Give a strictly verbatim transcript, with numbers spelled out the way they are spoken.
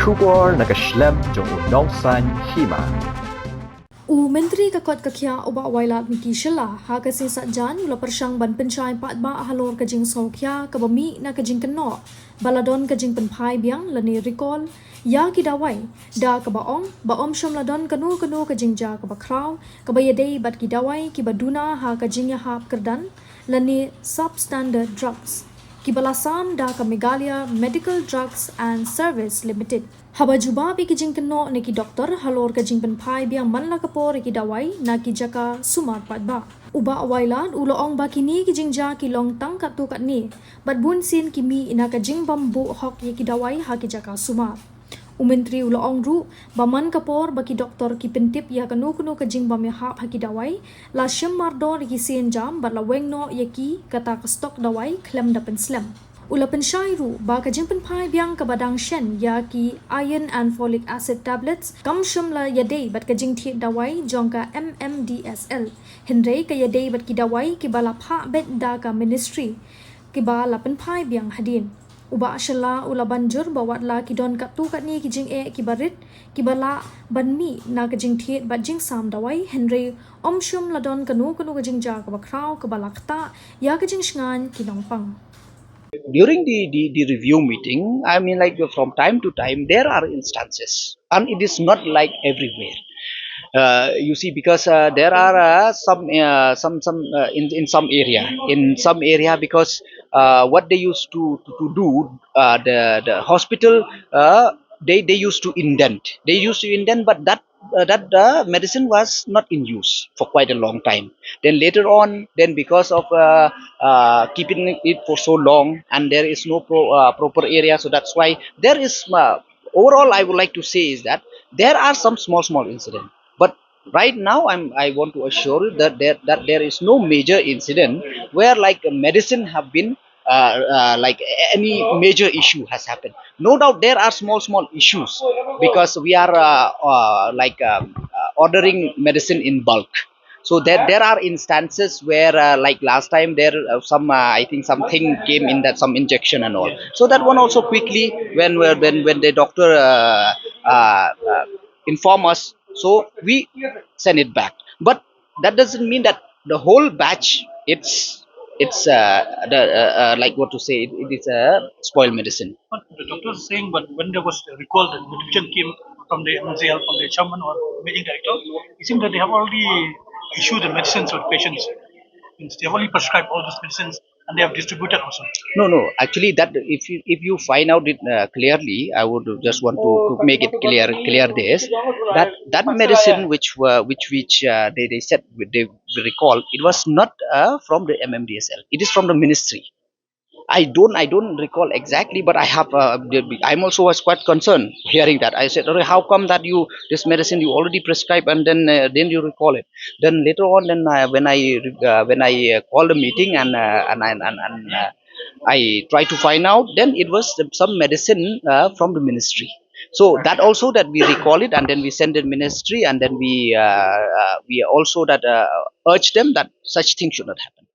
Khubor na ka shlem jong u nongsan hima. U Myntri ka kot ka khiah u Bah Wailadmiki Shylla ha ka sngi Saitjaiñ u la pyrshang ban pynshai paidbah halor ka jingsngewkhia kaba mih na ka jingkynnoh ba la don ka jingpynphai biang lane recall ïa ki dawai da kaba ong ba ym shym la don kano kano ka jingjia kaba khraw kaba ïadei bad ki dawai kiba duna ha ka jingïahap kyrdan lane substandard drugs kiba la sam da ka Meghalaya Medical Drugs and Service Limited. Haba jubab ïa ki jingkynnoh na ki doktor halor ka jingpynphai biang man la ka por ïa ki dawai na ki jaka sumar paidbah, u Bah Wailad u la ong ba kine ki jingjia ki long tang katto katne bad bunsien ki mih na ka jingbym buh hok ïa ki dawai ha ki jaka sumar. U Myntri u la ong ruh ba man ka por ba ki doktor ki pyntip ïa kano kano ka jingbym ïahap ha ki dawai, la shim mardor ïa ki sienjam bad la weng noh ïa ki kata ka stok dawai khlem da pynslem. U la pynshai ruh ba ka jingpynphai biang kaba dang shen ïa ki iron and folic acid tablets kam shym la ïadei bad ka jingthied dawai jong ka M M D S L, hynrei ka ïadei bad ki dawai kiba la phah beit da ka ministry kiba la pynphai biang hadien. U Bah Shylla u la ban jur ba wat la ki don katto katne ki jingeh kiba rit kiba lah ban mih na ka jingthied bad jingsam dawai, hynrei ym shym la don kano kano ka jingjia kaba khraw kaba la ktah ïa ka jingshngaiñ ki nongpang. During the, the, the review meeting, I mean, like, from time to time, there are instances, and it is not like everywhere. Uh, you see, because uh, there are uh, some uh, some some uh, in in some area, in some area, because uh, what they used to to, to do, uh, the the hospital, uh, they they used to indent. They used to indent, but that uh, that uh, medicine was not in use for quite a long time. Then later on, then because of uh, uh, keeping it for so long, and there is no pro, uh, proper area, so that's why there is uh, overall, I would like to say is that there are some small small incidents, but right now I'm I want to assure you that there that there is no major incident where, like, a medicine have been uh, uh, like, any major issue has happened. No doubt there are small small issues because we are uh, uh, like um, uh, ordering medicine in bulk. So there there are instances where uh, like last time there uh, some uh, I think something came in that, some injection and all. So that one also quickly, when when when the doctor uh, uh, uh, inform us, so we send it back. But that doesn't mean that the whole batch, it's it's uh, the uh, uh, like, what to say, it, it is a spoiled medicine. But the doctor is saying, but when there was a recall, the notification came from the M C L, from the chairman or managing director, it seems that they have already issued the medicines to the patients. Means they have already prescribed all these medicines and they have distributed also. No, no. Actually, that, if you if you find out it uh, clearly, I would just want to make it clear clear this, that that medicine which were which which uh, they they said they recall, it was not uh, from the M M D S L. It is from the ministry. I don't I don't recall exactly, but I have uh, I'm also was quite concerned hearing that. I said, "How come that you, this medicine you already prescribed and then uh, then you recall it?" Then later on, then I, when I uh, when I uh, called the meeting and uh, and and and, and uh, I tried to find out, then it was some medicine uh, from the ministry. So that also, that we recall it and then we send the ministry, and then we uh, uh, we also that uh, urge them that such things should not happen.